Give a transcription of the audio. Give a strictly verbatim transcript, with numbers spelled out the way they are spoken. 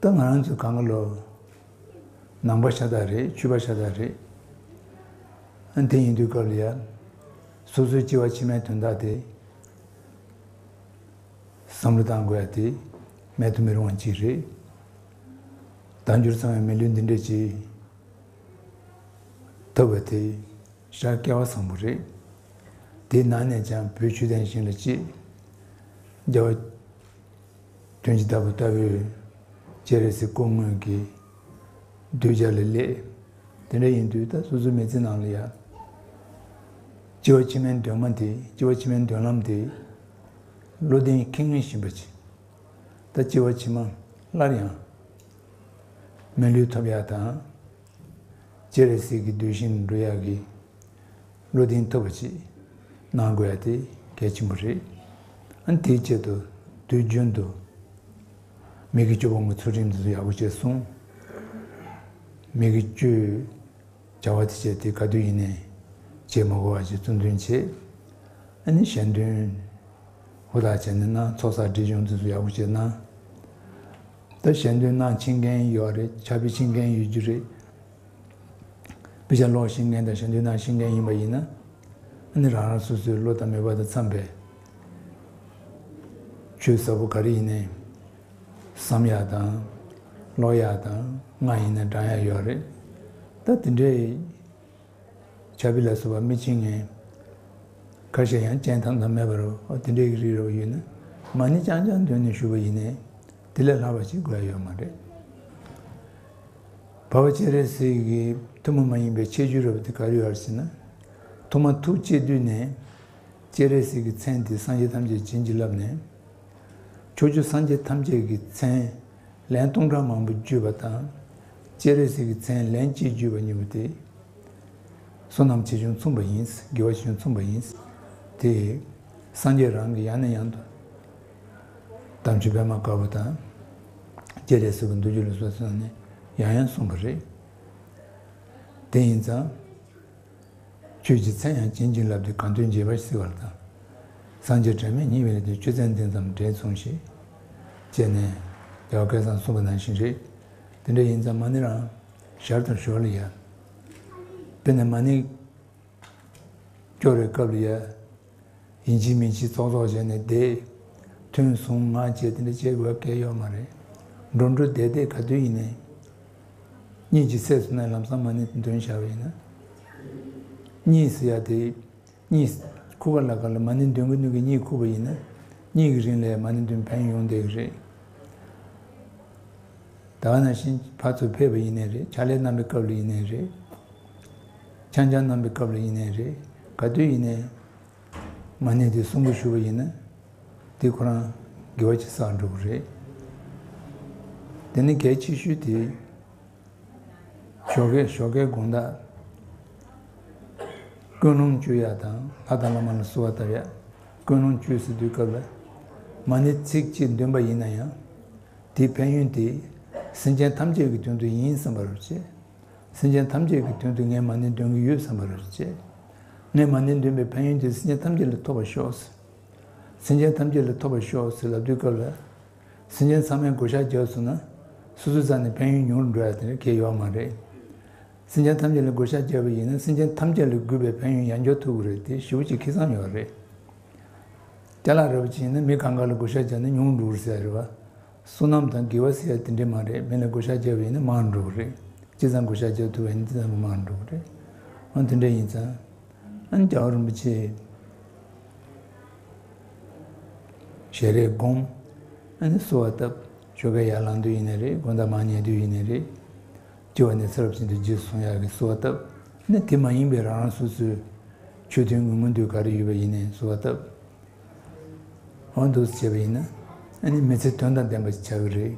ད་ང་རང་ཚོ་གང་ག་ལོ་ནང་པ་ཤ་སྟག་རེད། ཆོས་པ་ཤ་སྟག་རེད། ཨ་དེ་ཡིན་དུས་སྐབས་ལ་ཡ། སོ་སོའི་སྐྱེ་བ་ཕྱི་མའི་དོན་དག་དེ་བསམ་བློ་བཏང་དགོས་ཡ་དེ་མེད་དུ་མི་རུང་བ་གཅིག་རེད། དལ་འབྱོར་ཚང་བའི་མི་ལུས་འདི་འདྲ་ཅིག་ཐོབ་པ་དེ་ཤར་སྐལ་བ་བཟང་པོ་རེད། དེའི་ནང་ནས་ཀྱང་བོད་ཆོས་ལྡན་ཞིང་ལ་སྐྱེས། རྒྱལ་བ་དོན་གྱི་བདག་པོ་ལྟ་བུའི་སྤྱན་རས་གཟིགས་སྐུ་དངོས་ཀྱི་གདུལ་བྱ་ལ་སླེབས། དེ་འདྲ་ཡིན་དུས་ད་སོ་སོའི་མི་ཚེ་ནང་ལ་ཡང་། སྐྱེ་བ་ཕྱི་མའི་གདོད་མ་དེ། སྐྱེ་བ་ཕྱི་མའི་མདུན་ལམ་དེ་བློ་གདེང་ཁེངས་ངེས་བཞིན་པ་ཅིག་ད་སྐྱེ་བ་ཕྱི་མ་སླར་ཡང་མི་ལུས་ཐོབ་ཡག་དང་། སྤྱན་རས་གཟིགས་ཀྱི་གདུལ་ཞིང་འགྲོ་ཡག་གི་བློ་གདེང་ཐོབ་པ་ཅིག་གནང་དགོས་ཡ་དེ་གལ་ཆེན་པོ་རེད། ཨ་ནི་དེའི་ཆེད་དུ་དུས་རྒྱུན་དུ་མི་དགེ་བཅུ་སྤོང་གི་ཚུལ་ཁྲིམས་འདི་ཚོ་ཡག་པོ་བྱས་སྲུང་། མི་དགེ་བཅུའི་བྱ་བ་དེ་བྱས་ཏེ་ག་དུས་ཡིན་ནའི་བྱེད་མ་དགོས་པ་ཞིག་གཙོ་འདོན་བྱེད། ཨ་ནི་གཞན་དོན་ཧུར་ཐག་བྱས་ནས་གནང་། ཚོགས་བསགས་སྒྲིབ་སྦྱོང་དེ་ཚོ་ཡག་པོ་བྱས་གནང་། ད་གཞན་དོན་གནང་ཤེས་མཁན་ཡོད་རེད། ཕྱག་དཔེ་ཤེས་མཁན་ཡོད་རྒྱུ་རེད། དཔེ་ཆ་ཀློག་ཤེས་མཁན་དང་གཞན་དོན་གནང་ཤེས་མཁན་ཡིན་པ་ཡིན་ན། ཨ་ནི་རང་རང་སོ་སོའི་བློ་དང་མོས་པ་དང་འཚམས་པའི་ཆོས་ཟབ་པོ་ག་རེ་ཡིན་ནའི་བསམ་ཡག་དང་ཀློག་ཡག་དང་། སྔགས་ཡིན་ན་བགྲང་ཡག་ཡོད་རེད། ད་དེ་འདྲའི་ཕྱག་དཔེ་ལ་སོགས་པ་མི་ཤེས་མཁན་ཁ་ཤས་ཡང་སྤྱན་ཐམ་ཐམ་མེད་པར། ཨོ་དེ་འདྲའི་རིགས་རེ་བ་ཡོད་ན་མ་ཎི་རྐྱང་རྐྱང་འདོན་ནས་བཞུགས་པ་ཡིན་ནའི་དེ་ལས་ལྷག་པ་ཞིག་དགོས་ཡ་ཡོད་མ་རེད། འཕགས་པ་སྤྱན་རས་གཟིགས་ཀྱི་ཐུན་མོང་མ་ཡིན་པའི་ཁྱད་ཆོས་རབ་དེ་ག་རེ་ཡོད་ཟེར་ན། ཐོག་མར་ཐུགས་བསྐྱེད་དུས་ནས་སྤྱན་རས་གཟིགས་ཀྱི་མཚན་དེ་སངས་རྒྱས་ཐམས་ཅད་བྱིན་གྱིས་བརླབས་ནས། ཕྱོགས་བཅུ་སངས་རྒྱས་ཐམས་ཅད་ཀྱི་མཚན་ལན་སྟོང་ཕྲག་མང་པོ་བརྗོད་པ་དང་། སྤྱན་རས་གཟིགས་ཀྱི་མཚན་ལན་གཅིག་བརྗོད་པ་གཉིས་པོ་དེ། བསོད་ནམས་ཆེ་ཆུང་མཚུངས་པ་ཡིན། དགེ་བ་ཆེ་ཆུང་མཚུངས་པ་ཡིན། དེ་སངས་རྒྱས་རང་གིས་ཡང་ནས་ཡང་དུ་དམ་ཆོས་པད་མ་དཀར་པོ་དང་། སྤྱན་རས་གཟིགས་ཀྱི་མདོ་རྒྱུད་ལ་སོགས་ནས་ཡང་ཡང་གསུངས་པ་རེད། དེ་ཡིན་ཙང་། ཆོས་ཀྱི་མཚན་ཡང་བྱིན་གྱིས་བརླབས་ཏེ། གང་འདོད་འཇིགས་པ་སེལ་བར་བལྟ། སངས་རྒྱས་དྲི་མེད་ཉིད་ཡིན་ཏེ། ཆོས་མཚན་འདི་ཙམ་དྲན་མཚུངས་ཤིག་ཅེས་ནས་རྒྱལ་བ་སྐལ་བཟང་གསུངས་པ་ནང་བཞིན་རེད། དེ་འདྲ་ཡིན་ཙང་མ་ཎི་རང་ཞར་དང་ཞོར་ལ་ཡ། དཔེར་ན་མ་ཎི་སྐྱོར་བའི་སྐབས་ལ་ཡ། ཡིན་གཅིག་མིན་གཅིག་ཙོག་ཙོག་བྱས་ནས་བསྡད། ཐུན་བཟུང་ངག་བཅད་དེ་འདྲ་བྱེད་དགོས་གལ་ཡོད་མ་རེད། འགྲོ་འགྲོ་བསྡད་བསྡད་ག་དུས་ཡིན་ནའི། གཉིད་ཀྱི་སད་སོང་ན་ལམ་སང་མ་ཎི་འདོན་བཞག་པ་ཡིན་ན། གཉིད་སད་ཡ་དེ། གཉིད་ཁུག་ག་ལ་ག་ལ་མ་ཎི་འདོན་གྱི་འདོན་གྱི་གཉིད་ཁུག་པ་ཡིན་ན། གཉིད་ཀྱི་རིང་ལ་མ་ཎི་འདོན་ཕན་ཡོན་ཡོང་བསྡད་ཀྱི་རེད། ད་ག་ནང་བཞིན་ཕར་ཚུར་ཕེབས་པ་ཡིན་ནའི་རེད། ཕྱག་ལས་གནང་པའི་སྐབས་ལ་ཡིན་ནའི་རེད། འཆམ་འཆམ་གནང་པའི་སྐབས་ལ་ཡིན་ནའི་རེད། ག་དུས་ཡིན་ནའི། མ་ཎི་དེ་གསུང་གི་བཞུགས་པ་ཡིན་ན། དེ་ཁོ་རང་དགེ་བ་ཅིག་བསགས་འགྲོ་གི་རེད། དེ་ནི་གལ་ཆེ་ཤོས་དེ། ཞོགས་ཀས་ཞོགས་ཀའི་དགོང་དག་ཀུན་སློང་བཅོས་ཡག་དང་། ལྷ་དང་བླ་མ་ལ་གསོལ་བ་བཏབ་ཡག་ཀུན་སློང་བཅོས་ཟེར་དུས་སྐབས་ལ། མ་ཎི་ཚིག་གཅིག་འདོན་པ་ཡིན་ན་ཡང་། དེའི་ཕན་ཡོན་དེ། སེམས་ཅན་ཐམས་ཅད་ཀྱི་དོན་དུ་ཡིན་བསམ་པ་རེད་བྱས། སེམས་ཅན་ཐམས་ཅད་ཀྱི་དོན་དུ་ངས་མ་ཎི་འདོན་གྱི་ཡོད་བསམ་པ་རེད་བྱས། ངས་མ་ཎི་འདོན་པའི་ཕན་ཡོན་དེ་སེམས་ཅན་ཐམས་ཅད་ལ་ཐོབ་པར་ཤོག་སེམས་ཅན་ཐམས་ཅད་ལ་ཐོབ་པར་ཤོག་ཟེར་ལབ་དུས་སྐབས་ལ། སེམས་ཅན་ཚང་མས་བགོ་བཤའ་བརྒྱབ་སོང་ན། སོ་སོའི་རྩ་ནས་ཕན་ཡོན་ཉུང་རུ་འགྲོ་ཡ་དེ་འདྲ་གང་ཡང་ཡོད་མ་རེད། སེམས་ཅན་ཐམས་ཅད་ལ་བགོ་བཤའ་བརྒྱབ་པ་ཡིན་ན། སེམས་ཅན་ཐམས་ཅད་ལ་དགོས་པའི་ཕན་ཡོན་ཡང་འཇོག་ཐུབ་ཀྱི་རེད། དེ་ཞེ་པོ་ཅིག་ཁེ་བཟང་ཡོད་རེད། ཅ་ལག་རེད་པ་ཅིག་ཡིན་ན་མི་གང་ག་ལ་བགོ་བཤའ་བརྒྱབ་ན་ཉུང་རུ་འགྲོ་གི་རེད་ཟེར་ཡ་རེད་པ། བསོད་ནམས་དང་དགེ་བ་ཟེར་ཡ་དེ་འདྲ་མ་རེད། མི་ལ་བགོ་བཤའ་བརྒྱབ་པ་ཡིན་ན་མང་རུ་འགྲོ་གི་རེད། ཅི་ཙམ་བགོ་བཤའ་བརྒྱབ་ཐུབ་པ་ཡིན་ན་དེ་ཙམ་མང་རུ་འགྲོ་གི་རེད། འོ་དེ་འདྲ་ཡིན་ཙང་། ཨ་ནི་རྒྱལ་བ་རིན་པོ་ཆེ་ཞལ་རས་བསྒོམ། ཨ་ནི་གསོལ་བ་བཏབ། ཞོགས་ཀས་ཡར་ལངས་དུས་ཡིན་ནའི་རེད། དགོང་དག་མར་ཉལ་དུས་ཡིན་ནའི་རེད། སྐྱེ་བ་ནས་ཚེ་རབས་ཕྱིན་དུས་རྗེས་སུ་བཟུང་ཡག་གི་གསོལ་བ་བཏབ། ཨ་ནི་དེ་མ་ཡིན་པའི་རང་རང་སོ་སོའི་ཆོས་དོན་དངོས་མ་དུས་ག་རེ་ཡོད་པ་ཡིན་ནའི་གསོལ་བ་བཏབ། འོ་འདུག་སེ་བྱས་པ་ཡིན་ན། ཨ་ནི་མི་ཚེ་དོན་དང་ལྡན་པ་ཞིག་ཆགས་ཀྱི་རེད།